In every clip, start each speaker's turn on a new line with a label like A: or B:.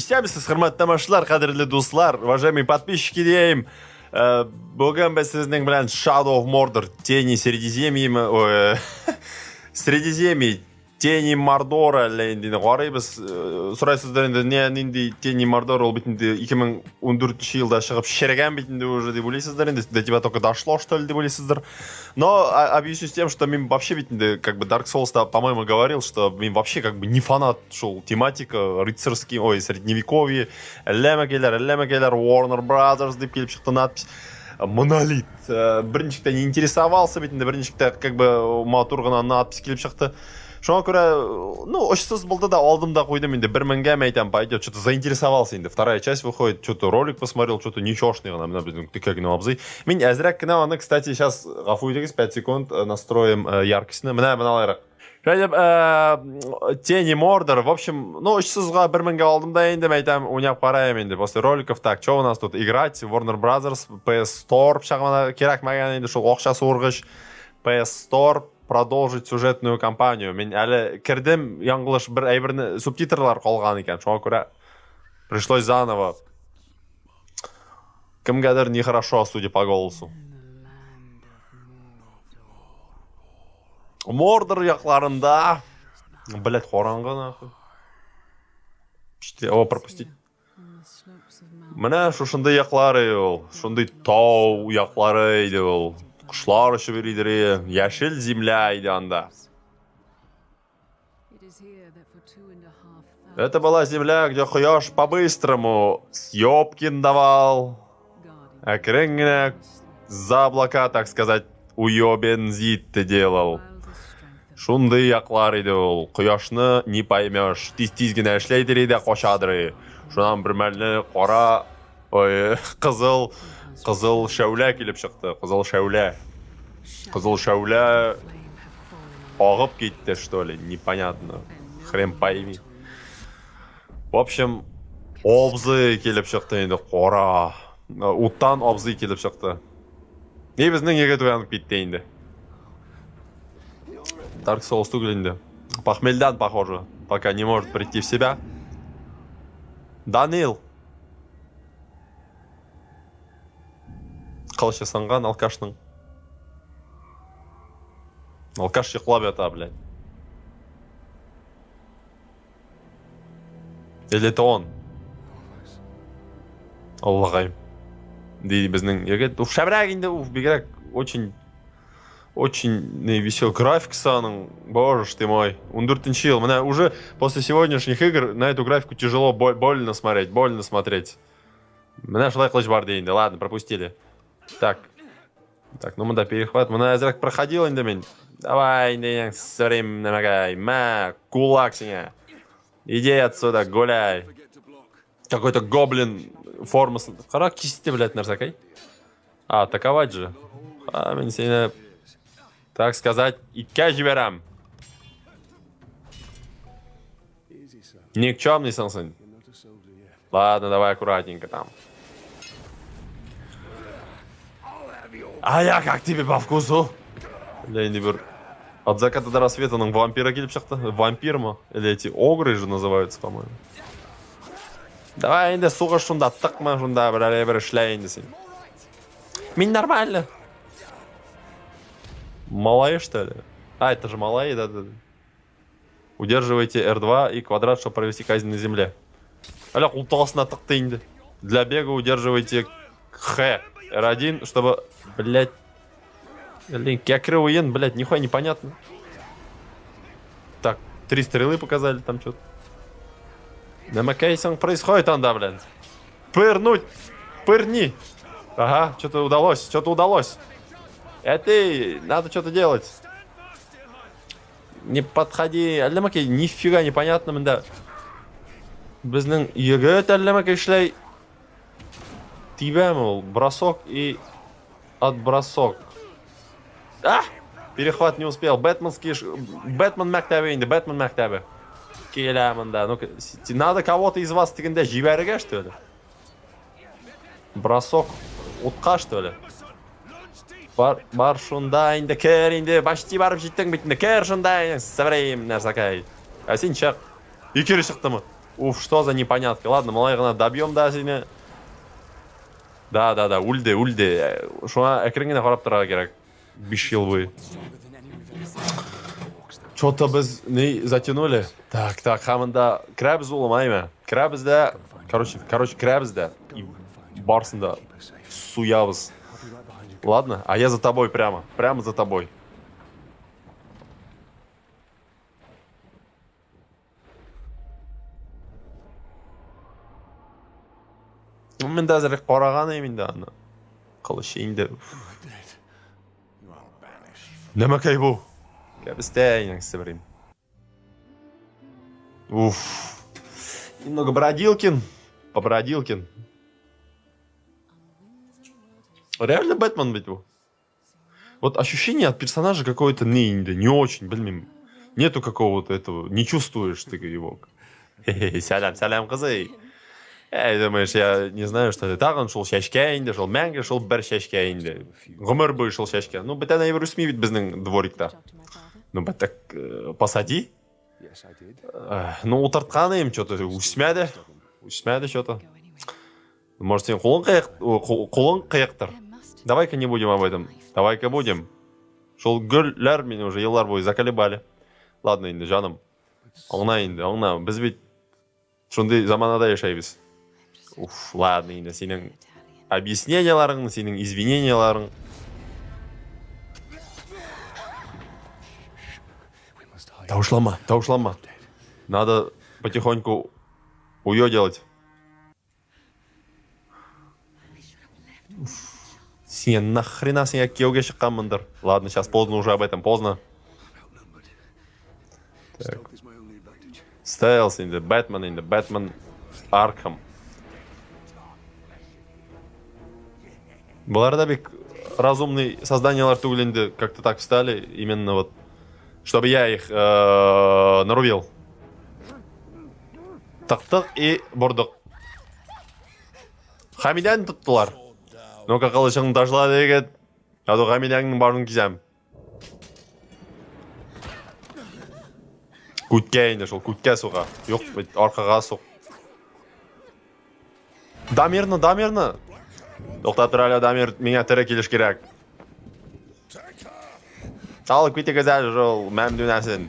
A: Исәнмесез, хөрмәтле тамашачылар, кадерле дуслар, уважаемые подписчики дием. Бүген без сезнең белән Shadow of Mordor, Тени Средиземья, ой, Средиземье, Тени Мордора әллә инде карыйбыз. Сорайсыздар инде, не нинди Тени Мордора, ул бит инде 2014 елда чыгып черегән бит инде уже дип уйлыйсыздар инде. До тебя только дошло, что ли, дип уйлыйсыздар. Но объясню с тем, что мин вообще бит инде, как бы Dark Souls-та, по-моему, говорил, что мин вообще как бы не фанат шул тематика, рыцарский, ой, средневековье, әллә мәкәйләр, әллә мәкәйләр, Warner Brothers дип килеп чыкты надпись. Монолит. Берничек тә не интересовался бит инде, берничек тә как бы матур гына надпись килеп чыкты. Шуңа күрә, ну, очсыз булды да, алдым да куйдым инде, бер меңгә әйтәм, пойдет, что-то заинтересовался инде. Вторая часть выходит, что-то ролик посмотрел, что-то ничешный гына, менә безнең текә генә абзый. Мин әзрәк кенә аны, кстати, сейчас, гафу итегез, 5 секунд настроим яркостьны. Менә, менә алайрак. Шулай Тени Мордор, в общем, ну, очсызга бер меңгә алдым да инде, әйтәм, уйнап караем инде. После роликов, так, что у нас тут играть? Warner Brothers, PS Store пычагына кирәкмәгән инде шул акча суыргыч. PS Store, продолжить сюжетную кампанию. Мин әле кердем, яңгылыш бер әйберне субтитрлар калган икән, шуңа күрә пришлось заново. Кемгәдер нехорошо, судя по голосу. Мордор якларында. Блять, караңгы нахуй. О, пропустить. Менә шушындый яклар иде ул. Шундый тау яклары иде ул. Кошлар очып йөридер, яшел земля иде анда. Это была земля, где кояш по-быстрому съебкин давал. Әкрен генә за облака, так сказать, уебен зитте делал. Шундый яклар иде ул. Кояшны не поймешь. Тиз-тиз генә эшләйдер иде, качадыр. Шуннан бер мәлне кара, ой, кызыл, кызыл шәүлә килеп чыкты. Кызыл шәүлә. Кызыл шәүлә агып китте, что ли, непонятно. Хрен пойми. В общем, абзый килеп чыкты инде, кара. Уттан абзый килеп чыкты. И безнең егет уянып китте инде. Dark Souls түгел инде. Похмельдан, похоже, пока не может прийти в себя. Данил. Кылычы сынган алкашның. Алкаш йоклап ята, блядь. Или это он? Аллахайм. Ди безнең егет. Уф, шәбрәк инде, уф, бигрәк очень очень веселый графикасы аның. Боже ж ты мой. 14 ел. Менә уже после сегодняшних игр на эту графику тяжело, больно смотреть, больно смотреть. Менә шулай кылыч бар ди инде. Ладно, пропустили. Так. Так, ну монда перехват. Моны әзрәк проходил инде мин. Давай инде, сорим нәмәгәй. Мә, кулак сиңа. Иди отсюда, гуляй. Какой-то гоблин формасын. Кара кисте, блядь, нәрсәкәй. А, атаковать же. А, мин сине, так сказать, иткә җибәрәм. Никчемный син. Ладно, давай аккуратненько там. А я как тебе по вкусу? Бля, инде бер от заката до рассвета вампира килеп чыкты. Вампир мы? Или эти огры же называются, по-моему. Давай инде сугыш шунда, тыкма шунда, бер әле бер эшлә инде син. Мин нормально. Малаи, что ли? А, это же малаи, да-да. Удерживайте R2 и квадрат, чтобы провести казнь на земле. Аля, култык астына тыкты инде. Для бега удерживайте Х. R1, чтобы, блядь... Блин, кәкре уен, блядь, нихуя непонятно. Так, три стрелы показали там что-то. Нәмәкәй происходит анда, блядь. Пырнуть! Пырни! Ага, что-то удалось, что-то удалось. Это надо что-то делать. Не подходи, әллә мәкәй, нифига непонятно монда. Безнең егет әллә мәкәй эшләй. Тибәме ул? Бросок и отбросок. А! Перехват не успел. Бэтменский... Бэтмен мәктәбе инде, Бэтмен мәктәбе. Килә монда. Ну-ка, надо кого-то из вас тегендә җибәрергә, что ли? Бросок утка, что ли? Бар, бар шунда инде, кер инде, почти барып җиттең бит инде, кер шунда инде, сәбрәем нәрсәкәй. Ә син чык. Икере чыктымы? Уф, что за непонятки. Ладно, малай гына добьем да сине. Да, да, да, үлде, үлде. Шуңа әкрен генә карап торырга кирәк. 5 ел буе. Что-то без не затянули. Так, так, һәм анда керәбез улым, әйме? Керәбез дә, короче, керәбез дә. И барысын да суябыз. Ладно, а я за тобой прямо, прямо за тобой. Ну, мин дә әзрәк караган идем инде аны. Кылыч инде. Нәмәкәй бу? Кәбестә инәң себерим. Уф. Немного Бродилкин. Побродилкин. Реально Бэтмен ведь бу. Вот ощущение от персонажа какое-то не, не очень, белмим. Нету какого-то этого, не чувствуешь ты его. Хе-хе, сәлам, сәлам, кызый. Әй, думаешь, я не знаю, что ты. Тагын шул чәчкә инде, шул мәңге шул бер чәчкә инде. Гомер буе шул чәчкә. Ну, бүтән әйбер үсми бит безнең дворикта. Ну, бәтәк посади. Ну, утырткан идем, что-то үсмәде. Үсмәде что-то. Может, син кулың кыек, кулың кыектыр. Давай-ка не будем об этом. Давай-ка будем. Шул гөлләр мине уже еллар буе заколебали. Ладно инде, җаным. Аңла инде, аңла. Без бит шундый заманада яшәйбез. Уф, ладно инде, синең объясненияларың, синең извиненияларың. Тавышланма, тавышланма. Надо потихоньку уё делать. Син нахрена син кияүгә чыкканмындыр? Ладно, сейчас поздно уже об этом, поздно. Так. Стелс инде, Бэтмен инде, Бэтмен Арkham. Болар да бик разумный созданиялар түгел инде, как-то так встали, именно вот, чтобы я их нарубил. Тыктык и бордык. Хамидәне тоттылар. Ну-ка, кылычыңны ташла, егет. А то Хамидәңнең башын кисәм. Күткә инде шул, күткә суга. Юк, бит аркага сук. Дамирны, Дамирны. Туктап тор әле, Дамир, миңа тере килеш кирәк. Алып китегез әле шул мәмдүнәсен.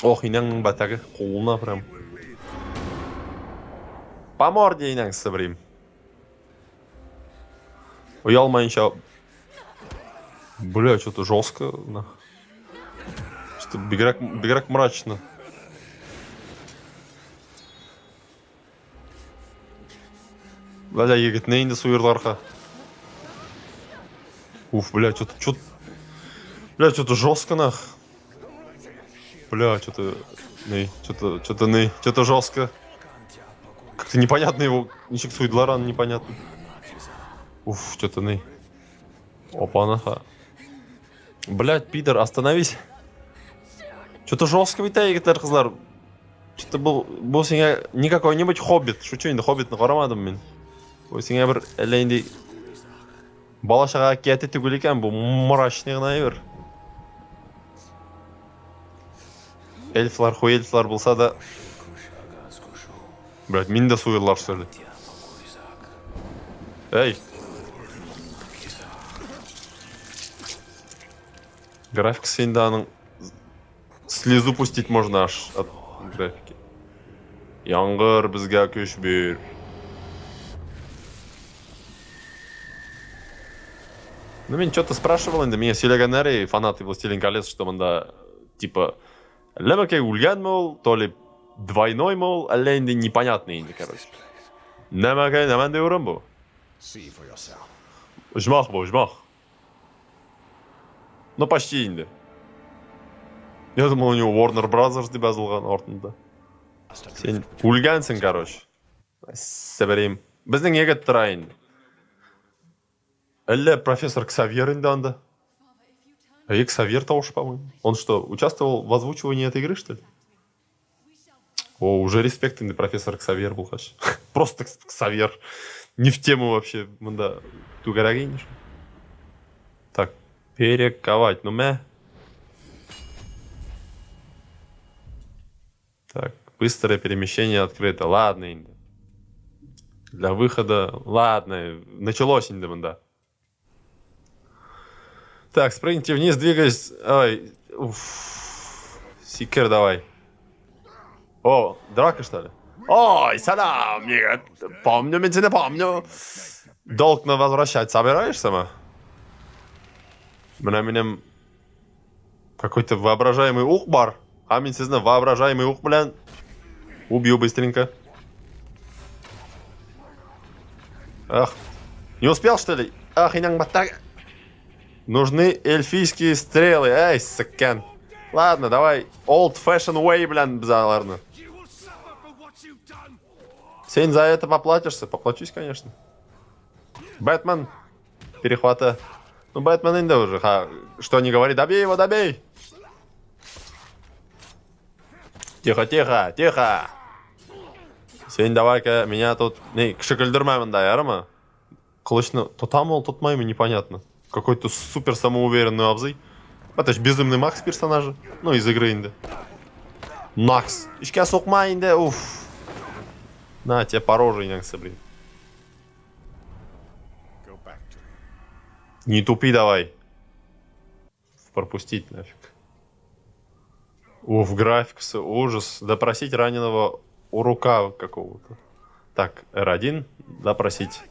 A: Ох, инәңнең бәтәге кулына прям. По морде инәң сыбырим. Оялмайынча. Бля, что-то жестко. Что-то бигрәк, бигрәк мрачно. Бля, егетне инде суерларга. Уф, бля, что-то, что-то... Бля, что-то жестко нах. Бля, что-то... Ней, что-то, что-то ней, что-то жестко. Как-то непонятно его, ничек суйдылар аны непонятно. Уф, что-то ней. Опа, наха. Блядь, пидор, остановись. Что-то жестко бит, егетләр, кызлар. Что-то бу, бу сиңа не какой-нибудь хоббит. Шучу инде, хоббитны карамадым мин. Бу сиңа бер әллә инде бала чага әкияте түгел икән, бу мрачный гына әйбер. Эльфлар, хуй эльфлар булса да. Блядь, мин дә суерлар что ли? Эй! Графикасы инде аның слезу пустить можно аж от графики. Яңгыр безгә көч бир. Ну, мин что-то спрашивал инде, миңа сөйләгәннәр, и фанаты Властелин колец, что монда, типа, әллә бәкәй үлгәнме ул, то ли двойной мы ул, әллә инде непонятный инде, короче. Нәмәкәй, нәмәндәй урын бу? Оҗмах бу, оҗмах. Ну, почти инде. Я думал, у него Warner Brothers дип язылган артында. Син үлгәнсең, короче. Себерим. Безнең егет тора инде. Әллә профессор Ксавьер инде анда? Ә Ксавьер тавышы, по-моему. Он что, участвовал в озвучивании этой игры, что ли? О, уже респект инде профессор Ксавьер булгач. Просто Ксавьер. Не в тему вообще. Монда түгәрәк инде. Так, перековать. Ну мә. Так, быстрое перемещение открыто. Ладно инде. Для выхода. Ладно, началось инде монда. Так, спрыгните вниз, двигаясь. Ой, уф. Сикер давай. О, драка, что ли? Ой, салам, егет. Помню, мин сине помню. Долг на возвращать собираешься, ма? Менә минем какой-то воображаемый ук бар. А мин сезне воображаемый ук белән убью быстренько. Ах, не успел, что ли? Ах, инәң баттаг. Нужны эльфийские стрелы. Эй, сыккән. Ладно, давай old fashion way белән без аларны. Син за это поплатишься? Поплачусь, конечно. Бэтмен. Перехвата. Ну, Бэтмен инде уже. Ха, что не говори, добей его, добей. Тихо, тихо, тихо. Син давай-ка меня тут... Не, кеше көлдермә монда, ярымы? Кылычны тотамы ул, тотмаймы, непонятно. Какой-то супер самоуверенный абзый. Это ж безумный Макс персонажы. Ну, из игры инде. Макс. Ишкә сукма инде, уф. На, тебе по роже, инәңсе, блин. Не тупи давай. Пропустить нафиг. Уф, графиксы, ужас. Допросить раненого у рука какого-то. Так, R1, допросить.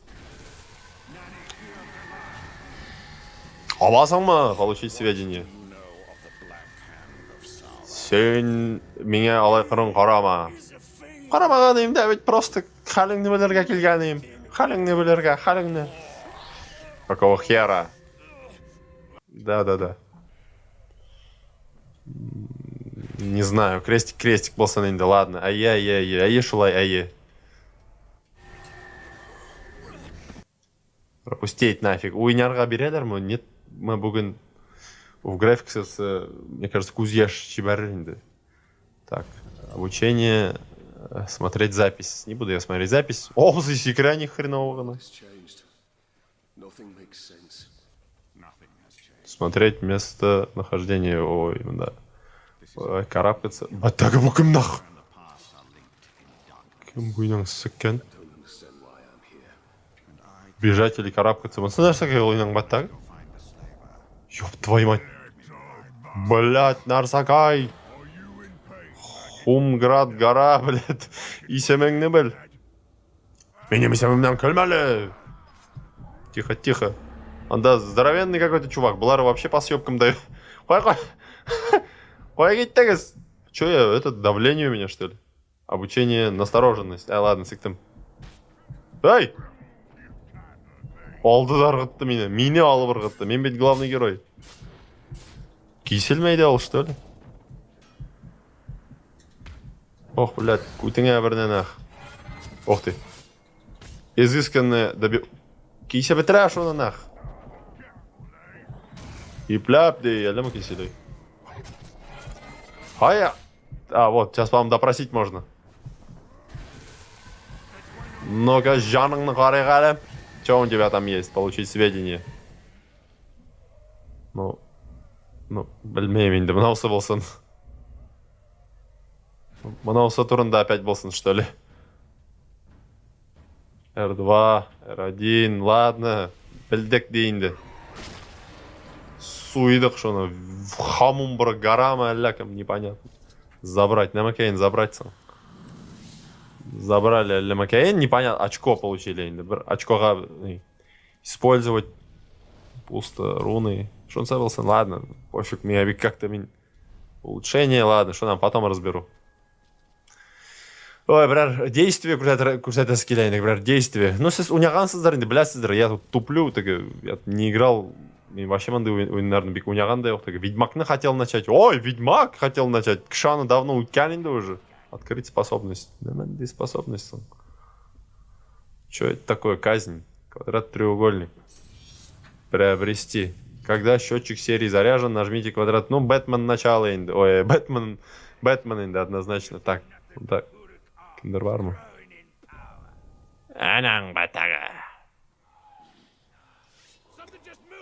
A: Аласыңмы? Получить сведения. Син миңа алай кырын карама. Карамаган идем дә бит просто хәлеңне белергә килгән идем. Хәлеңне белергә, хәлеңне. Какого хера? Да, да, да. Не знаю, крестик, крестик булсын инде, ладно. Әйе, әйе, әйе, әйе шулай, әйе. Пропустить нафиг. Уйнарга бирәләрме? Нет, мы бүген в графикасы, мне кажется, күз яшь җибәрер инде. Так, обучение, смотреть запись. Не буду я смотреть запись. О, сикерә ни хреново гына. Смотреть местонахождение. Ой, да. Ой, карабкаться. Батага бу кем нах? Кем бу инәң сиккән? Бежать или карабкаться? Монысы нәрсәгә ул инәң батаг? Ёб твою мать. Блять, Нарсакай. Хумград гора, блядь. Исемеңне бел. Минем исемемнән көлмә әле. Тихо, тихо. Анда здоровенный какой-то чувак. Болар вообще по съебкам дают. Кая, кая. Кая киттегез? Че я, это давление у меня, что ли? Обучение настороженность. А, ладно, сиктем. Эй! Алды да ыргытты мине. Мине алып ыргытты. Мин бит главный герой. Киселмәйде ул, что ли? Ох, блядь, күтеңә бернән ах. Ох ты. Изысканная доби... Кисә бетерә шуны нах. Ипләп ди, әлләме киселә. Хая. А, вот, сейчас, по-моему, допросить можно. Ну-ка, җаныңны карыйк әле. Что у тебя там есть? Получить сведения. Ну, ну, белмим инде, монысы булсын. Монысы турында опять булсын, что ли? R2, R1, ладно. Белдек ди инде. Суйдык шуны. Хамумбр горамы әллә кем, непонятно. Забрать, нәмәкәен забрать соң. Забрали әллә мәкәен, непонятно, очко получили инде. Бер очкога использовать пусто руны. Шунысы булсын, ладно, пофиг, миңа бик как-то мин улучшение, ладно, что нам потом разберу. Ой, берәр действие күрсәтәсе килә инде, берәр действие. Ну, сез уйнагансыздыр инде, беләсездер. Я тут туплю, теге, я не играл. Мин вообще мондый уеннарны бик уйнаган да юк. Теге Ведьмакны хотел начать. Ой, Ведьмак хотел начать. Кеше аны давно үткән инде уже. Открыть способность. Нәмә нинди способность соң? Что это такое? Казнь. Квадрат треугольник. Приобрести. Когда счетчик серии заряжен, нажмите квадрат. Ну, Бэтмен начало инде. Ой, Бэтмен, Бэтмен инде однозначно. Так, так. Кемдер бармы? Анаң батага.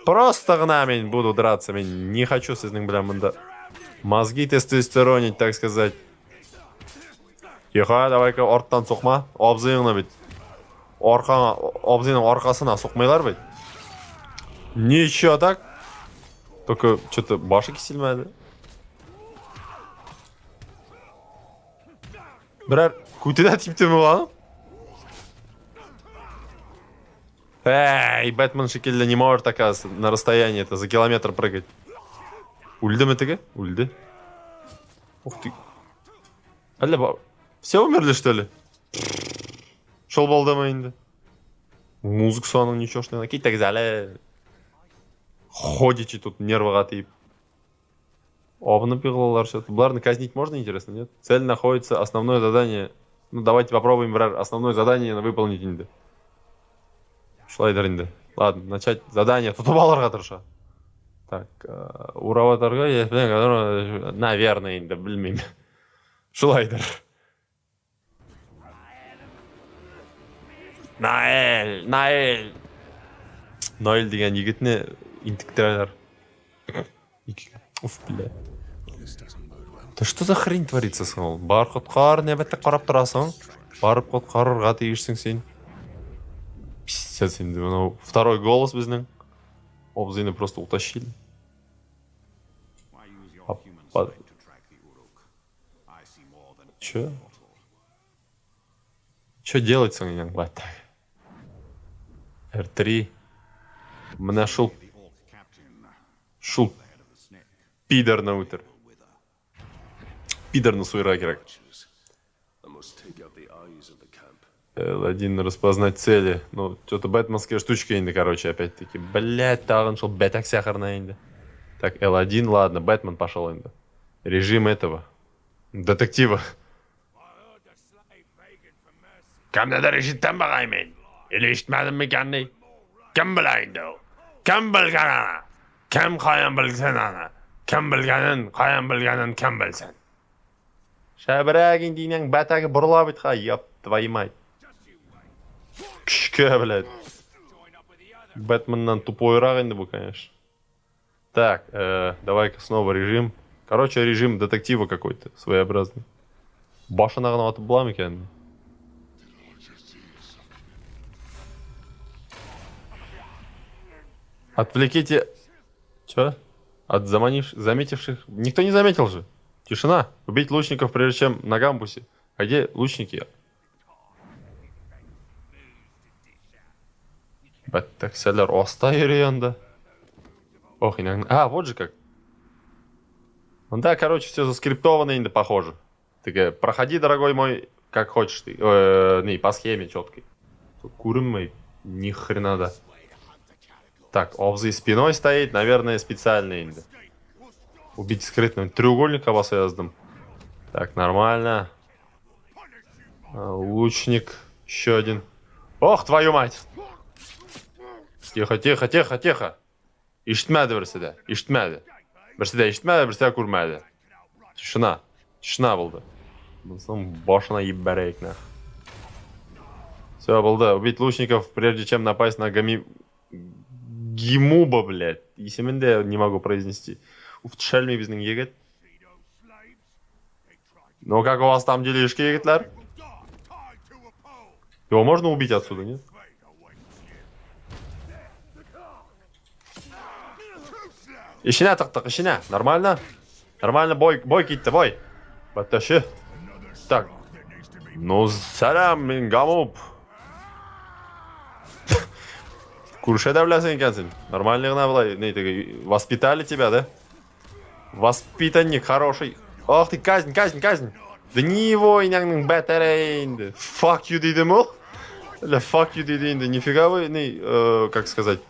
A: Просто гына мин буду драться. Мин не хочу сезнең белән монда мозги тестостеронить, так сказать. Тихо, давай-ка арттан сукма. Абзыеңны бит. Аркаңа, абзыйның аркасына сукмыйлар бит. Ничего так? Только что-то башы киселмәде. Берәр күтенә типтеме ул аның? Эй, Бэтмен шикелле не может, оказывается, на расстоянии это за километр прыгать. Үлдеме теге? Үлде. Ух ты. Әллә ба... Все умерли, что ли? Шул булдымы инде? Музыкасы аның ничего Китегез әле. Ходите тут нервыга тиеп. Абынып егылалар что-то. Боларны казнить можно, интересно, нет? Цель находится, основное задание. Ну, давайте попробуем, брат, основное задание выполнить инде. Шулайдыр инде. Ладно, начать задание. Тотып алырга тырыша. Так, урап атарга, наверное, инде, белмим. Шулайдыр. Наэль, Наэль. Наэль дигән егетне интектерәләр. Уф, бля. Да что за хрень творится соң ул? Бар коткар, нәбәттә карап торасың. Барып коткарырга тиешсең син. Пиздец инде, мынау второй голос безнең. Абзыйны просто утащили. Апа. Че? Че делать соң инәң бат? R3. Менә шул шул пидорны үтер. Пидорны суйырга кирәк. L1 распознать цели. Ну, что-то бэтменская штучка инде, короче, опять-таки. Блять, тагын шул бәтәк сәхәренә инде. Так, L1, ладно, Бэтмен пошел инде. Режим этого. Детектива. Кемнедер ишеттем багай мин. Или ишетмәдем микән ни? Кем белә инде ул? Кем белгән аны? Кем каян белсен аны? Кем белгәнен, каян белгәнен кем белсен? Шәбрәк инде инәң бәтәге борыла бит ха, ёб твою мать. Көчкә, блядь. Бэтменнан тупойрак инде бу, конечно. Так, давай-ка снова режим. Короче, режим детектива какой-то своеобразный. Башына гына атып була микән? Отвлеките... Чё? От заметивших... Никто не заметил же. Тишина. Убить лучников, прежде чем на гамбусе. А где лучники? Бәттәксәләр аста йөри анда. Ох, инәң... А, вот же как. Да, короче, все заскриптовано инде, похоже. Теге, проходи, дорогой мой, как хочешь ты. Не, по схеме четкой. Күренмәй, ни хрена да. Так, абзый спиной стоит, наверное, специально инде. Убить скрытно. Треугольник баса яздым. Так, нормально. Лучник. Еще один. Ох, твою мать! Тихо, тихо, тихо, тихо. Ишетмәде берсе дә. Ишетмәде. Берсе дә ишетмәде, берсе дә күрмәде. Тишина. Тишина булды. Монысының башына ебәрәйек нах. Все, булды. Убить лучников, прежде чем напасть на Гами... Гимуба, блядь. Исемен дә не могу произнести. Уф, төшәлми безнең егет. Ну, как у вас там делишки, егетләр? Его можно убить отсюда, нет? Эченә тыктык, эченә. Нормально? Нормально, бой, бой китте, бой. Батташы. Так. Ну, сәлам, мин Гамуп. Күршә дә беләсең икәнсең. Нормально гына болай, не, теге, воспитали тебя, да? Воспитанник хороший. Ах ты, казнь, казнь, казнь. Да не его, инәңнең бәтәре инде. Fuck you дидем ул. Әллә fuck you диде инде. Нифига вы, не, как сказать,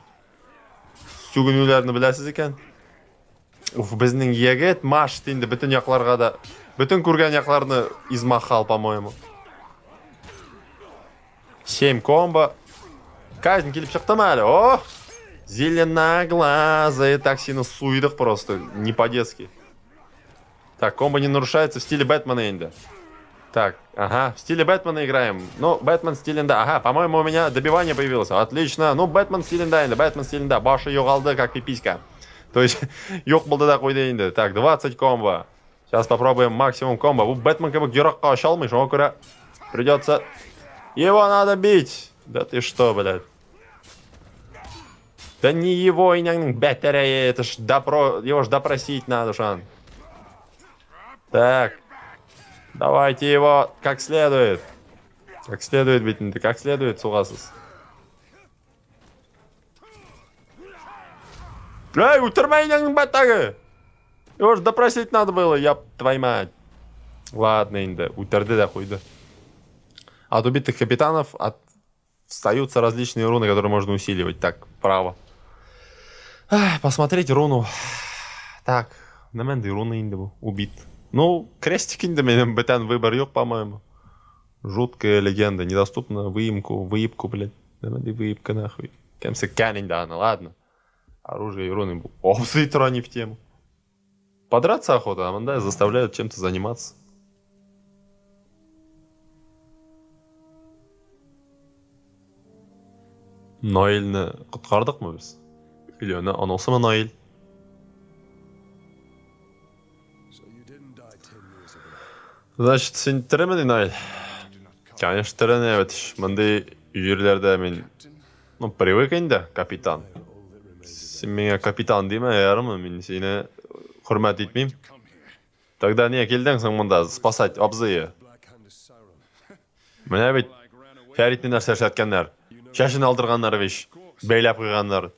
A: сүгенүләрне беләсез икән. Уф, безнең егет машет инде бөтен якларга да. Бөтен күргән якларны измахал, по-моему. 7 комбо. Казнь килеп чыктымы әле? О! Зеленоглазые. Так сильно суйдык просто, не по-детски. Так, комбо не нарушается в стиле Бэтмена инде. Так, ага, в стиле Бэтмена играем. Ну, Бэтмен стилендә. Ага, по-моему, у меня добивание появилось. Отлично. Ну, Бэтмен стилендә инде, Бэтмен стилендә. Башы югалды, как пиписька. То есть, юк булды да куйды инде. Так, 20 комбо. Сейчас попробуем максимум комбо. Бу Бэтмен кебек еракка оча алмый, шуңа күрә придется... Его надо бить! Да ты что, блядь? Да не его, инәңнең бәтәрәе, это ж допро... Его ж допросить надо, Шан. Так. Давайте его как следует. Как следует бит инде, как следует сугасыз. Эй, үтермә инәңнең бәтәге! Его ж допросить надо было, яб твою мать. Ладно инде, үтерде дә куйды. От убитых капитанов от... остаются различные руны, которые можно усиливать. Так, право. Посмотреть руну. Так, нәмәнди руны инде бу? Убит. Ну, крестик инде минем бүтән выбор юк, по-моему. Жуткая легенда. Недоступна выемку, выебку, блядь. Нәмәнди выебка нахуй. Кем сиккән инде аны, ладно. Оружие и руны. Овцы тора не в тему. Подраться охота, а монда заставляют чем-то заниматься. Наилне коткардыкмы без? Или аны анасымы Наил? Значит, син теремени, Наил? Конечно, терене бит. Мондый җирләрдә мин ну, привык инде, капитан. Син миңа капитан димә, ярымы, мин сине хөрмәт итмим. Тогда не килдең соң монда спасать абзые? Менә бит Фәритне нәрсә эшләткәннәр. Чәчен алдырганнар вич, бәйләп куйганнар.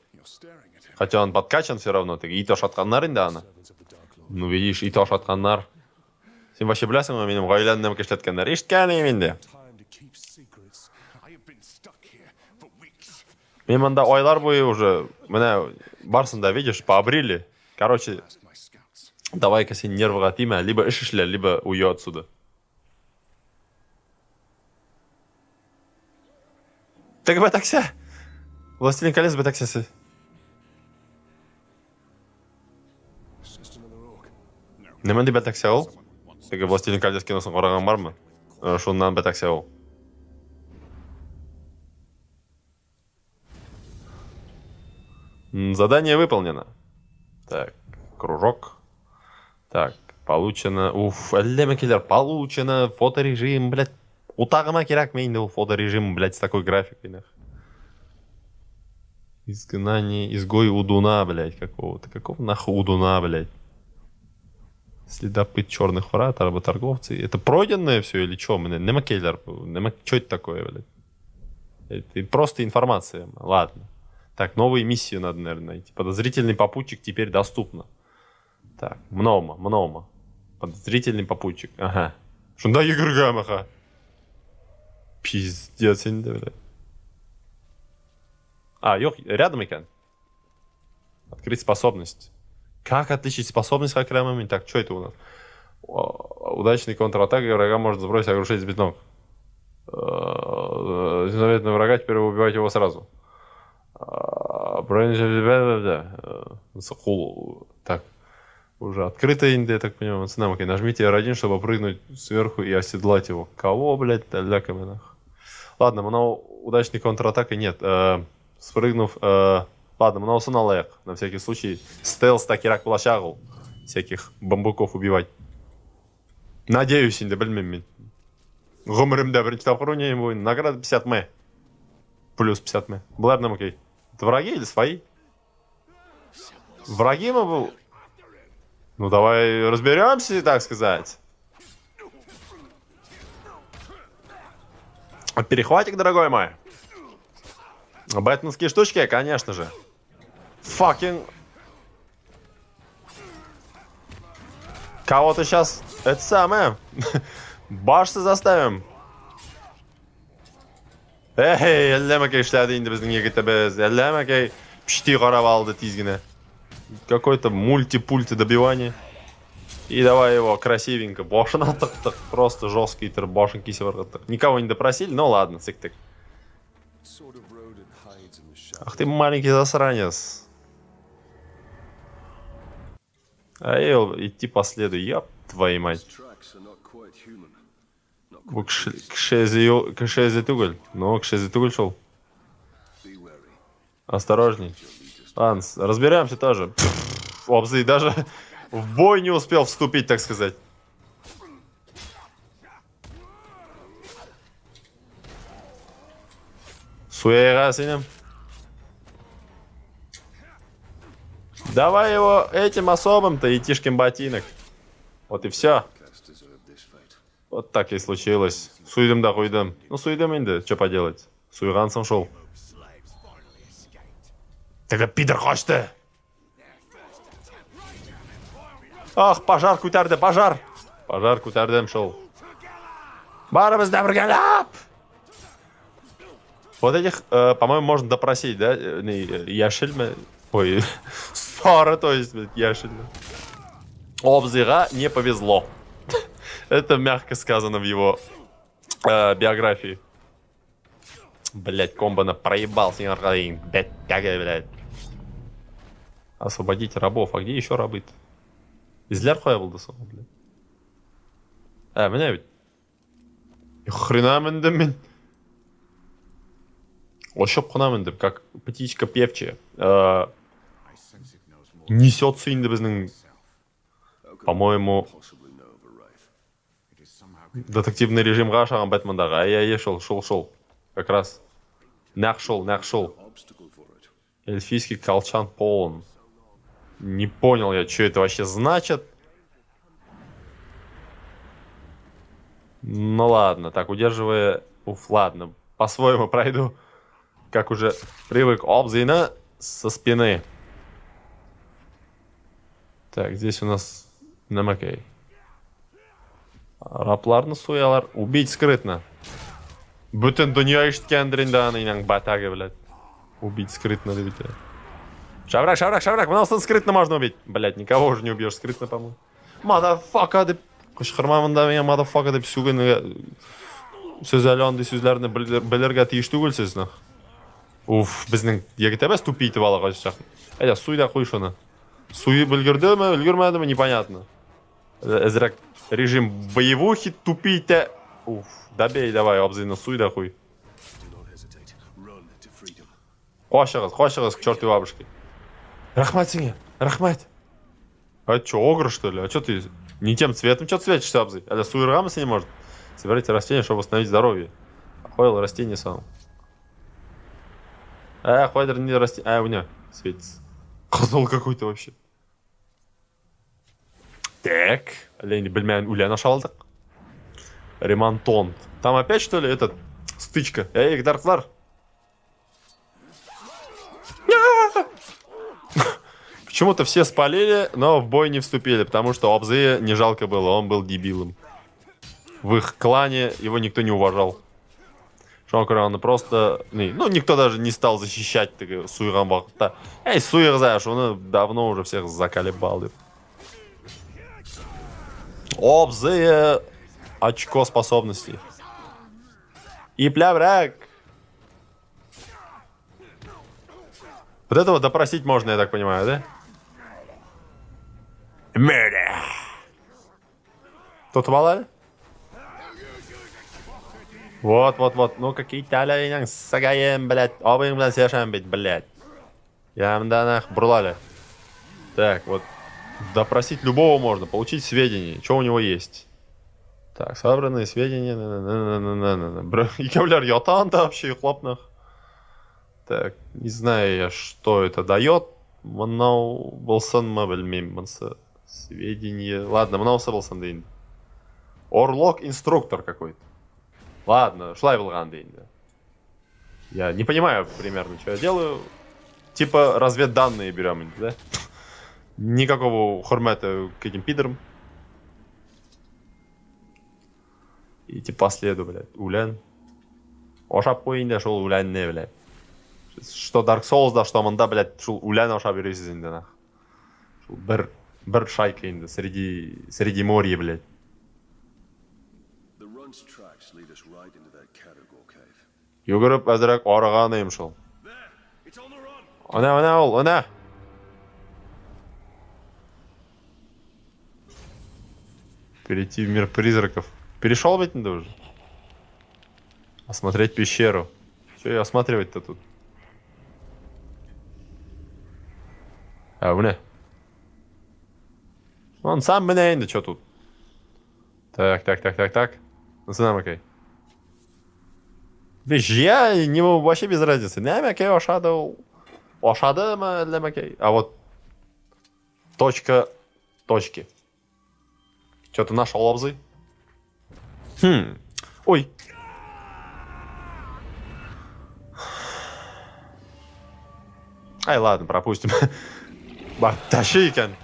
A: Хотя он подкачан все равно, теге ит ашатканнар инде аны. Ну, видишь, ит ашатканнар. Син вообще беләсеңме, минем гаиләне нәмәкә эшләткәннәр? Ишеткән идем инде. Мин монда айлар буе уже, менә барсын да, видишь, пообрили. Короче, давай-ка син нервыга тимә, либо эш эшлә, либо уйди отсюда. Теге бәтәксә! Властелин колец бәтәксәсе. Нәмә дип бәтәксә ул? Теге Властелин колец киносын караган бармы? Шуннан бәтәксә ул. Задание выполнено. Так, кружок. Так, получено. Уф, әллә мәкеләр. Получено. Фоторежим, блядь. Утагыма кирәкме инде ул фоторежим, блядь, с такой графикой, нах. Изгнание, изгой Удуна, блядь, какого-то. Какого нахуй Удуна, блядь? Следопыт черных врат, работорговцы. Это пройденное все или что? Нема кейлер, нема, что это такое, блядь? Это просто информация. Ладно. Так, новые миссии надо, наверное, найти. Подозрительный попутчик теперь доступно. Так, много, много. Подозрительный попутчик. Ага. Шунда йөгергәм, ага. Пиздец инде, блядь. А, юк, рядом икән. Открыть способность. Как отличить способность хакрамами? Так, что это у нас? Удачный контратака врага может сбросить оглушить сбить ног. Заметно врага, теперь вы убиваете его сразу. Так, уже открыто инде, я так понимаю. Цена, окей, нажмите R1, чтобы прыгнуть сверху и оседлать его. Кого, блядь, ля Ладно, мынау удачный контратака нет. Спрыгнув, ладно, мынаусын алайык. На всякий случай стелс-та кирәк булачак ул. Всяких бамбуков убивать. Надеюсь, инде белмим мин. Гомеремдә беренче тапкыр уйныйм бу уенны. Награда 50 мэ. Плюс 50 мэ. Болар нам окей. Это враги или свои? Враги мы был? Ну давай разберемся, так сказать. Перехватик, дорогой мой. Бэтменские штучки, конечно же. Fucking. Кого-то сейчас это самое. Башцы заставим. Эй, әллә мәкәй эшләде инде безнең егетебез. Әллә мәкәй пшти карап алды тиз генә. Какой-то мультипульт добивание. И давай его красивенько башына тыктык. Просто жесткий итеп башын кисеп ыргыттык. Никого не допросили, но ладно, сиктек. Ах ты маленький засранец. Ай, идти по следу, ёб твою мать. Бу кеше эзе кеше эзе түгел. Но кеше эзе түгел шул. Осторожней. Ладно, разберемся тоже. Абзый даже в бой не успел вступить, так сказать. Суяйга синем. Давай его этим особым-то, Итишкин ботинок. Вот и все. Вот так и случилось. Суйдым да куйдым. Ну, суйдым инде, что поделать. Суйгансың шул. Теге пидор качты. Ах, пожар күтәрде, пожар. Пожар күтәрдем шул. Барыбыз да бергәләп. Вот этих, по-моему, можно допросить, да? Не, яшелме? Ой, сары, то есть, блядь, яшелме. Обзыга не повезло. Это мягко сказано в его биографии. Блять, комбо проебал, синең бәттәге, блядь. Освободить рабов. А где еще рабы-то? Эзләр кая булды соң, блядь? Ә, менә бит. Хрена мендем мин. Очып кына мендем, как птичка певчая. Несется инде безнең, по-моему, детективный режимга охшаган Бэтмендагы. Әй, әй, шул, шул, шул. Как раз. Нәкъ шул, нәкъ шул. Эльфийский колчан полон. Не понял я, что это вообще значит. Ну ладно, так, удерживая... Уф, ладно, по-своему пройду. Как уже привык. Обзина со спины. Так, здесь у нас нәмәкәй. Рабларны суялар. Убить скрытно. Бөтен дөнья ишеткәндер инде аны инәң батагы, блядь. Убить скрытно, дип әйтә. Шәбрәк, шәбрәк, шәбрәк, монысын скрытно можно убить. Блядь, никого уже не убьешь скрытно, по-моему. Мадафака дип кычкырма монда миңа мадафака дип сүгенергә. Сез әле андый сүзләрне белергә тиеш түгелсез, нах. Уф, безнең егетебез тупи итеп ала кайсы чак. Әйдә, суй да куй шуны. Суеп өлгердеме, өлгермәдеме, непонятно. Әзрәк режим боевухи тупи итә. Уф, добей давай, абзыйны суй да куй. Качыгыз, качыгыз к чертовой бабушке. Рәхмәт сиңа, рәхмәт. А это что, огр, что ли? А что ты не тем цветом что светишься, абзый? Әллә суыргамы сине, может? Собирайте растения, чтобы восстановить здоровье. Охуел растение сам. А, кайдыр не растение. А, у меня светится. Кызыл какой-то вообще. Так, әллә инде белмәгән үлән аша алдык. Ремонтон. Там опять, что ли, этот, стычка? Эй, Дарклар! Почему-то все спалили, но в бой не вступили, потому что Абзые не жалко было, он был дебилом. В их клане его никто не уважал. Шуңа күрә аны просто, ну, никто даже не стал защищать теге суйган вакытта. Эй, суегыз, шуны давно уже всех заколебал дип. Абзые очко способностей. Ипләбрәк. Вот этого допросить можно, я так понимаю, да? Murder. Тотып ал әле. Вот, вот, вот. Ну, какие тәләйнең сагаем, блядь. Абыең белән сөйләшәм бит, блядь. Я монда нах борыл әле. Так, вот. Допросить любого можно, получить сведения, что у него есть. Так, собранные сведения. На-на-на-на-на-на. Икәүләр ята анда вообще йоклап нах. Так, не знаю я, что это дает. Монау булсынмы, белмим. Монысы сведения. Ладно, монаусы булсын ди инде. Орлок инструктор какой-то. Ладно, шулай булган ди инде. Я не понимаю примерно, что я делаю. Типа разведданные берем инде, да? Никакого хөрмәта к этим пидорам. Идти по следу, блядь. Үлән. Ашап куй инде шул үләнне, блядь. Что Dark Souls да, что монда, блядь, шул үлән ашап йөрисез инде, нах. Шул бер шайка инде среди моря, блядь. Йөгереп әзрәк арыган идем шул. Әнә, әнә ул, әнә. Перейти в мир призраков. Перешел ведь инде уже? Осмотреть пещеру. Че ее осматривать-то тут? А, менә. Он сам менә инде, че тут? Так, так, так, так, так. Насынам, окей. Вещь, я не вообще без разницы. Нәмәкәй ашады ул. Ашадымы, әлләмәкәй. А вот точка точки. Что-то нашел, абзый. Хм. Ой. Ай, ладно, пропустим. Ба, тащи икән.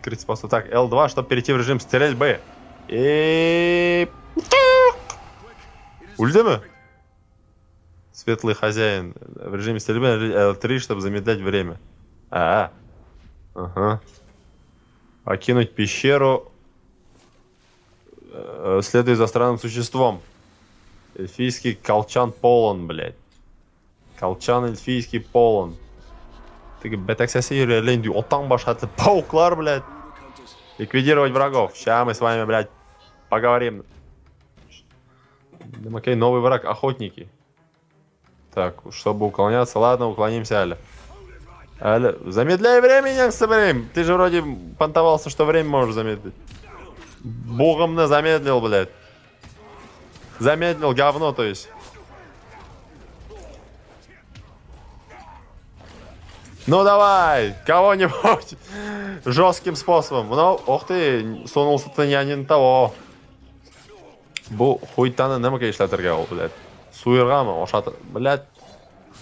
A: Крит способ. Так, L2, чтобы перейти в режим стрельбы. И... Үлдеме? Светлый хозяин. В режиме стрельбы L3, чтобы замедлять время. А, -а. Ага. Покинуть пещеру, следуя за странным существом. Эльфийский колчан полон, блядь. Колчан эльфийский полон. Теге бәтәксәсе йөри әллә инде атаң баш хәтле пауклар, блядь. Ликвидировать врагов. Ща мы с вами, блядь, поговорим. Окей, новый враг, охотники. Так, чтобы уклоняться, ладно, уклонимся, Аля. Аля, замедляй время, соберем. Ты же вроде понтовался, что время можешь замедлить. Богом на замедлил, блядь. Замедлил говно, то есть. Ну давай, кого-нибудь жестким способом. Ну, ох ты, сунулся-то я не на того. Бу хуйтаны нәмәгә эшләтергә ул, блядь? Суергамы, ашат, блядь.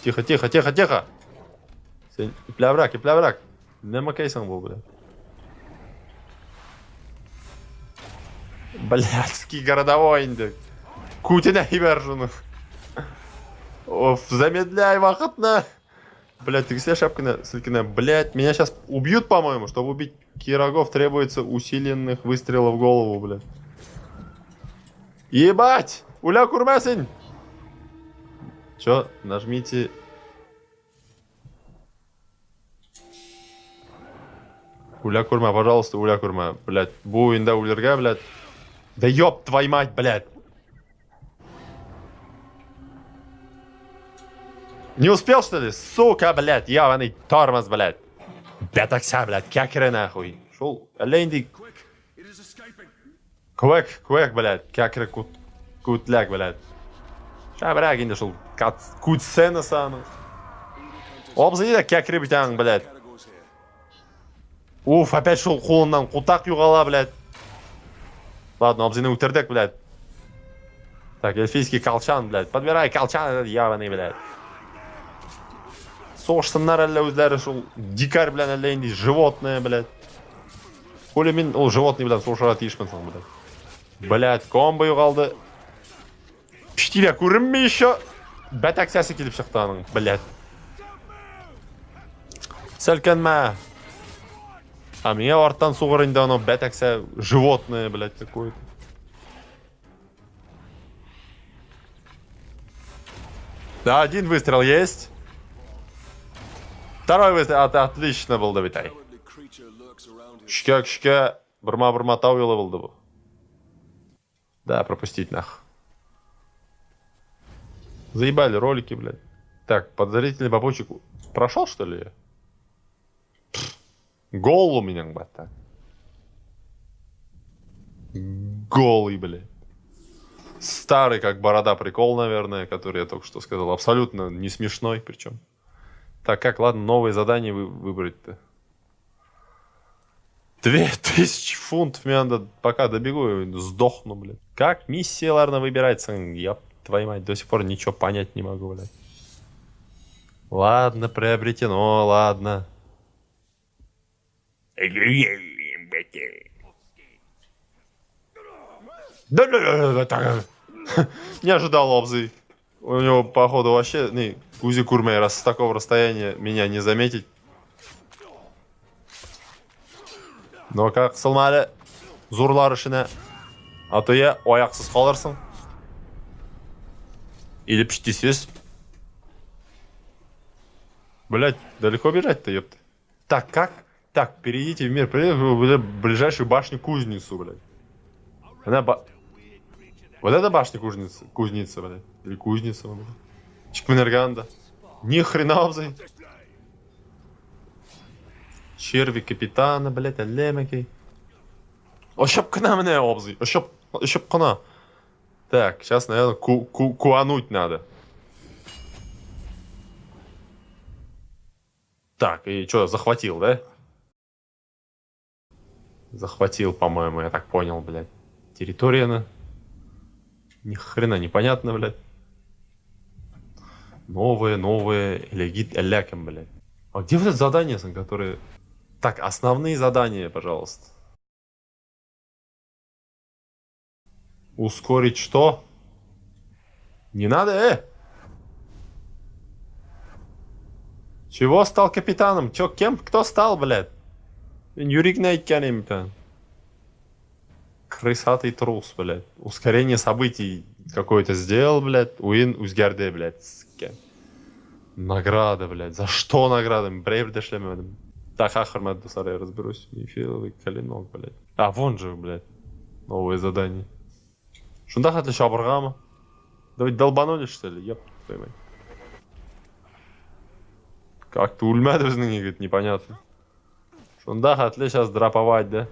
A: Тихо, тихо, тихо, тихо. Син ипләбрәк, ипләбрәк. Нәмәкәйсең бу, блядь? Блядский городовой инде. Күтенә җибәр шуны. Оф, замедляй вакытны. Блядь, тегесе шапкина селкенә. Блядь, меня сейчас убьют, по-моему. Чтобы убить Кирогов, требуется усиленных выстрелов в голову, блядь. Ебать! Уля күрмәсен! Чё? Нажмите... Уля күрмә, пожалуйста, уля күрмә. Блядь, бу уенда үлергә, блядь. Да ёб твою мать, блядь! Не успел, что ли? Сука, блядь, ебаный тормоз, блядь. Бәтәксә, блядь, кәкре нахуй. Шул, әллә инде... Квек, квек, блядь, кәкре кут, күтләк, блядь. Шәбрәк инде шул кутсценасы аның. Абзый да кәкре бит аның, блядь. Уф, опять шул кулыннан кутак югала, блядь. Ладно, абзыйны үтердек, блядь. Так, эльфийский колчан, блядь. Подбирай колчан этот ебаный, блядь. Сугышсыннар әллә үзләре шул дикарь белән әллә инде животное, блядь. Хули мин ул животный белән сугышырга тиешмен соң, блядь. Блядь, комбо югалды. Пштилә күренми еще. Бәтәксәсе килеп чыкты аның, блядь. Селкенмә. А миңа арттан сугыр инде аны бәтәксә животное, блядь, какое-то. Да, один выстрел есть. Второй выстрел. Отлично был, Давитай. Көчкә, көчкә, бырма-бырма тау юлы булды бу. Да, пропустить нах. Заебали ролики, блядь. Так, подозрительный попутчик прошел, что ли? Гол у меня, бата. Голый, блядь. Старый, как борода, прикол, наверное, который я только что сказал. Абсолютно не смешной, причем. Так, как, ладно, новое задание выбрать-то? 2000 фунтов мне надо, пока добегу, сдохну, блядь. Как миссия, ладно, выбирается? Я, твою мать, до сих пор ничего понять не могу, блядь. Ладно, приобретено, ладно. Не ожидал, абзый. У него, походу, вообще, не, күзе күрмәй, раз с такого расстояния меня не заметить. Но как кысылма әле зурлар эшенә. А то я аяксыз калырсың. Или пштисез. Блять, далеко бежать-то, ёпта. Так, как? Так, перейдите в мир, в ближайшую башню-кузницу, блядь. Она ба... Вот это башня кузница, кузница, блядь. Или кузница, блядь. Чикминерганда. Ни хрена, абзый. Черви капитана, блядь, әлләмәкәй. Очып кына менә, абзый. Очып, очып кына. Так, сейчас, наверное, ку ку куануть надо. Так, и что, захватил, да? Захватил, по-моему, я так понял, блядь. Территория на. Ни хрена непонятно, блядь. Новые, новые, легит элякем, блядь. А где вот это задание, которые... Так, основные задания, пожалуйста. Ускорить что? Не надо, Чего стал капитаном? Чё, кем? Кто стал, блядь? Юрик Найкяним-то. Крысатый трус, блядь. Ускорение событий какое-то сделал, блядь. Уин үзгәрде, блядь. Сука. Награда, блядь. За что награда? Брейв дәшләмәдем. Так, ахыр, дуслар, я разберусь. Мифиловый клинок, блядь. А, вон же, блядь. Новое задание. Шунда хәтле чабыргамы? Да ведь долбанули, что ли? Ёб твою мать. Как-то үлмәде безнең егет, непонятно. Шунда хәтле сейчас дроповать, да?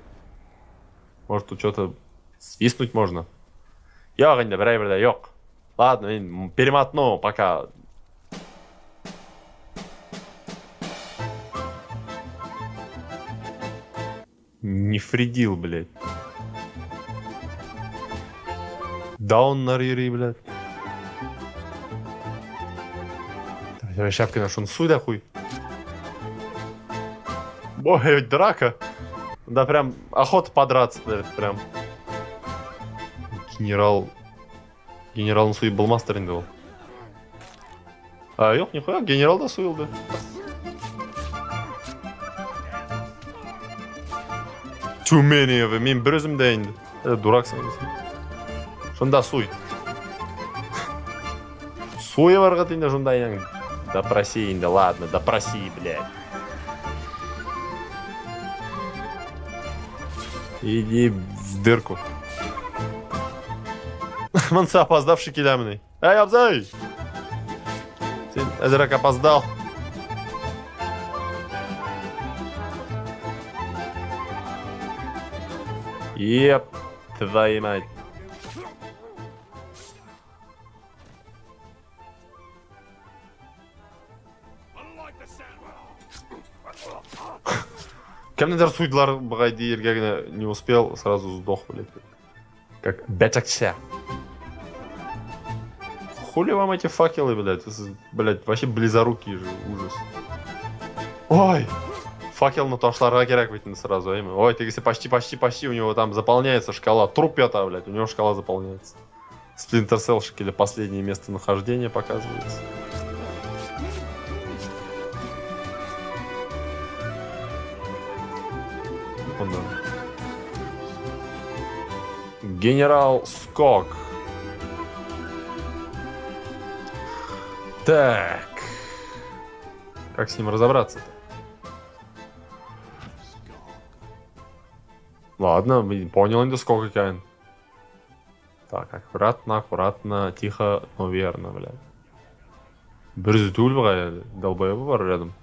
A: Может, тут что-то свистнуть можно? Юк инде, берәй бердә юк. Ладно, мин перемотну пока. Не фридил, блядь. Дауннар йөри, блядь. Давай, шапкина, шуны суй да хуй. Ой, драка. Да прям охота подраться, блядь, прям. Генерал... Генералны суеп булмастыр инде ул. А, юк, нихуя, генерал да суелды. Too many of them. Мин бер үзем дә инде. Э, дураксың инде син. Шунда суй. Суя барган инде шунда инде. Допроси инде, ладно, допроси, блядь. Иди в дырку. Монсы опоздавший киләмени. Эй, абзый! Син әзрәк опоздал. Еп, твою мать. Кемнедер суйдылар бугай диергә генә не успел, сразу сдох, блядь. Как бәтәкчә. Хули вам эти факелы, блядь? Блядь, вообще близорукие же, ужас. Ой! Факелны ташларга кирәк бит инде сразу, әйме? Ой, тегесе почти, почти, почти у него там заполняется шкала. Труп ята, блядь, у него шкала заполняется. Splinter Cell шикелле последнее местонахождение показывается. Монда. Генерал Скок. Так. Как с ним разобраться-то? Ладно, понял инде сколько икән. Так, аккуратно, аккуратно, тихо, но верно, блядь. Бер үзе түгел бугай әле, долбоебы бар рядом.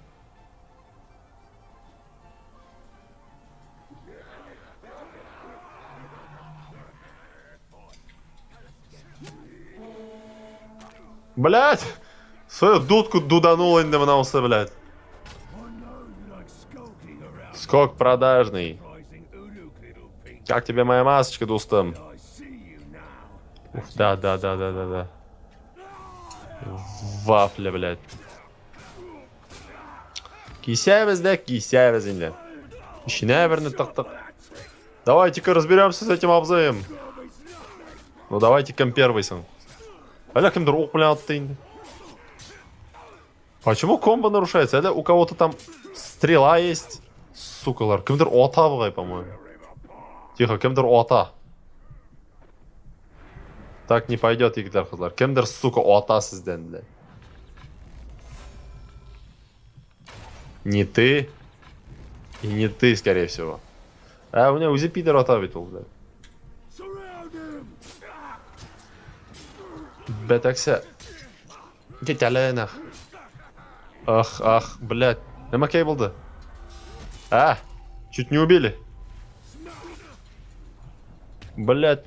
A: Блядь! Свою дудку дуданул инде монаусы, блядь. Скок продажный. Как тебе моя масочка, дустым? Уф, да, да, да, да, да, да. Вафля, блядь. Кисәбез дә кисәбез инде. Эченә берне тыктык. Давайте-ка разберемся с этим абзыем. Ну давайте кем первый соң. Әллә кемдер ук белән атты инде. Почему комбо нарушается? Әллә у кого-то там стрела есть? Сукалар. Кемдер ата бугай, по-моему. Тихо, кемдер ата. Так не пойдет, егетләр, кызлар. Кемдер, сука, ата сездән, блядь. Не ты. И не ты, скорее всего. А у меня үзе пидор ата бит ул, блядь. Бәтәксә. Кит әле нах. Ах, ах, блядь. Нәмәкәй булды. А, чуть не убили. Блядь.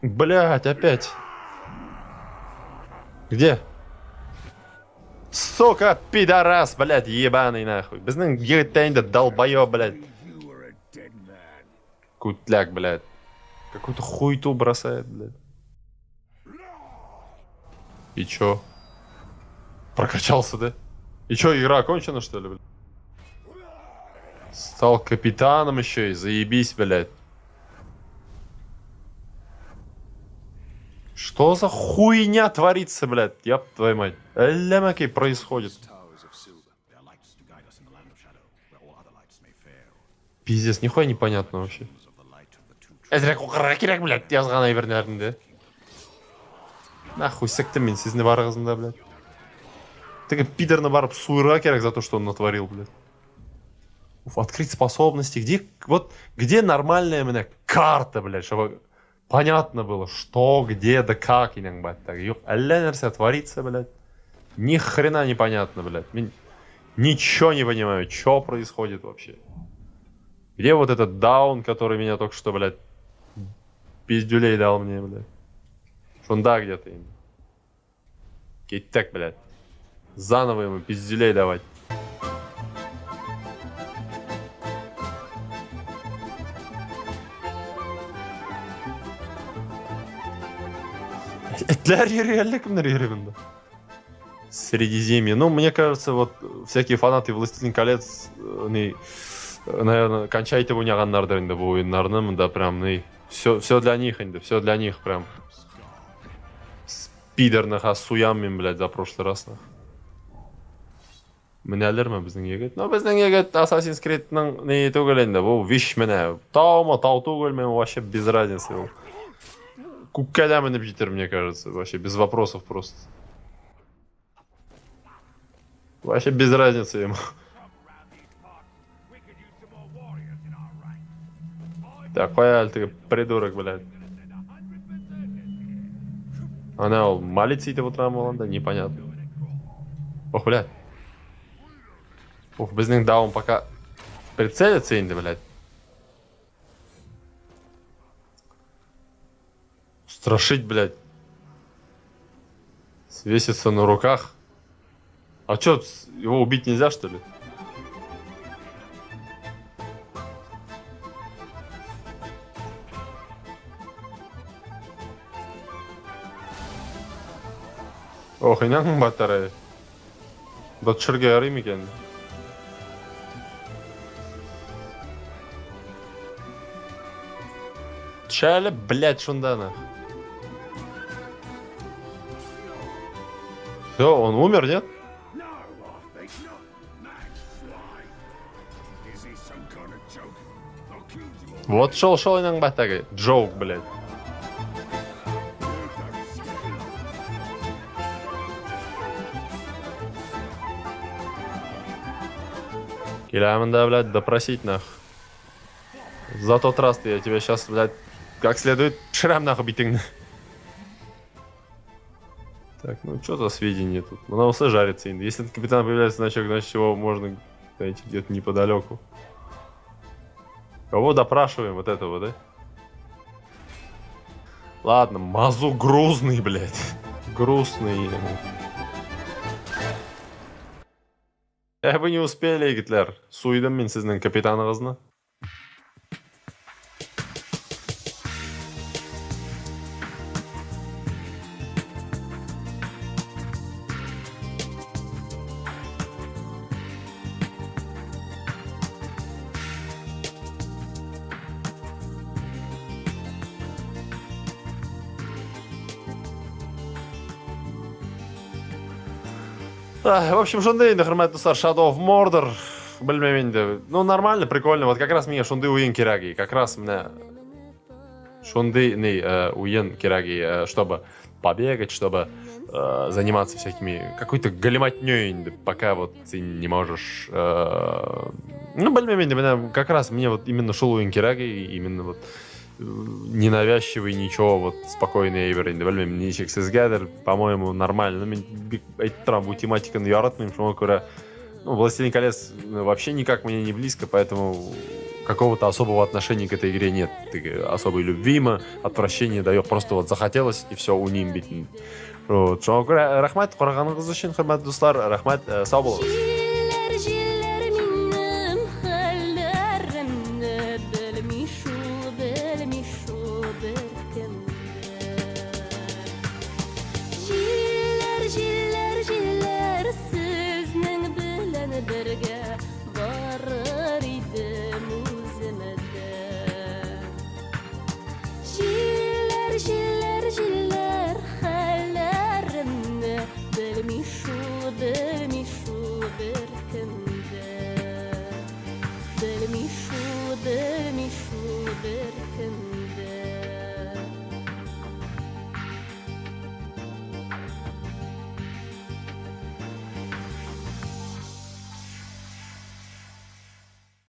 A: Блядь, опять. Где? Сука, пидорас, блядь, ебаный нахуй. Безнең егет тә инде долбоеб, блядь. Кутляк, блядь. Какую-то хуйту бросает, блядь. И чё? Прокачался, да? И чё, игра окончена, что ли, блядь? Стал капитаном еще и заебись, блядь. Что за хуйня творится, блядь? Ёб твою мать. Әлләмәкәй происходит. Пиздец, нихуя непонятно вообще. Әзрәк укырга кирәк, блядь, язган әйберләрендә. Нахуй сектем мин сезне барыгызны да, блядь. Теге пидорны барып суырга кирәк за то, что он натворил, блядь. Уф, открыть способности. Где, вот, где нормальная менә карта, блядь, чтобы понятно было, что, где, да как, инәң баттаг. Юк, әллә нәрсә творится, блядь. Ни хрена непонятно, блядь. Мин ничего не понимаю, что происходит вообще. Где вот этот даун, который меня только что, блядь, пиздюлей дал мне, блядь. Шунда где-то им. Киттек, блядь. Заново ему пиздюлей давать. Этләр йөри, әллә кемнәр йөри монда. Средиземье. Ну, мне кажется, вот всякие фанаты Властелин колец, не, наверное, кончайте уйнаганнардыр инде бу уеннарны, монда прям, не, все, все для них инде, все для них прям. Пидорны ха суям мин, блядь, за прошлый раз, нах. Менәлерме безнең егет? Ну, безнең егет Assassin's Creed'ның ни түгел инде, бу виш менә. Таумы, тау түгелме, вообще без разницы ул. Күккә дә менеп җитер, мне кажется, вообще без вопросов просто. Вообще без разницы ему. Так, кая әле теге придурок, блядь. Ана ул молиться итеп утырамы ул анда, непонятно. Ох, блядь. Ух, безнең даун пока прицелится инде, блядь. Страшить, блядь. Свесится на руках. А чё, его убить нельзя, что ли? Ох, инәң батарея. Да төшергә ярый микән? Төшә әле, блядь, шунда нах. Все, он умер, нет? Вот шел, шел инәң батарея. Джоук, блядь. Киләмен да, блядь, допросить нах. За тот раз я тебя сейчас, блядь, как следует шрам нахуй битеңне. Так, ну что за сведения тут? Монысы жарится инде. Если капитан появляется значок, значит его можно найти где-то неподалеку. Кого допрашиваем? Вот этого, да? Ладно, мазу грузный, блядь. Грустный. Ә вы не успели, егетләр. Суйдым мин сезнең капитаныгызны. В общем, шундый инде, хөрмәтле дуслар, Shadow of Mordor. Белмим инде. Ну, нормально, прикольно. Вот как раз миңа шундый уен кирәк и. Как раз менә шундый ни уен кирәк и, чтобы побегать, чтобы заниматься всякими какой-то галиматней инде, пока вот ты не можешь. Ну, белмим инде, менә как раз мне вот именно шул уен кирәк и, именно вот ненавязчивый, ничего, вот спокойный әйбер инде, белмим, ничек сезгәдер, по-моему, нормально. Ну, мин бик әйтеп торам, бу тематиканы яратмыйм, шуңа күрә, ну, «Властелин колец» вообще никак мне не близко, поэтому какого-то особого отношения к этой игре нет. Теге особой любви ме, отвращение дает, просто вот захотелось, и все, уйныйм бит. Вот, шуңа күрә рәхмәт караганыгыз өчен, хөрмәтле дуслар, рәхмәт, э, сау булыгыз.
B: Җилләр, җилләр минем хәлләремне белми шул, белми шул беркем дә. Җилләр, җилләр, җилләр сезнең белән бергә барыр идем үзем дә. Җилләр, җилләр, җилләр хәлләремне белми шул, белми шул беркем дә. Белми шул, белми шул беркем.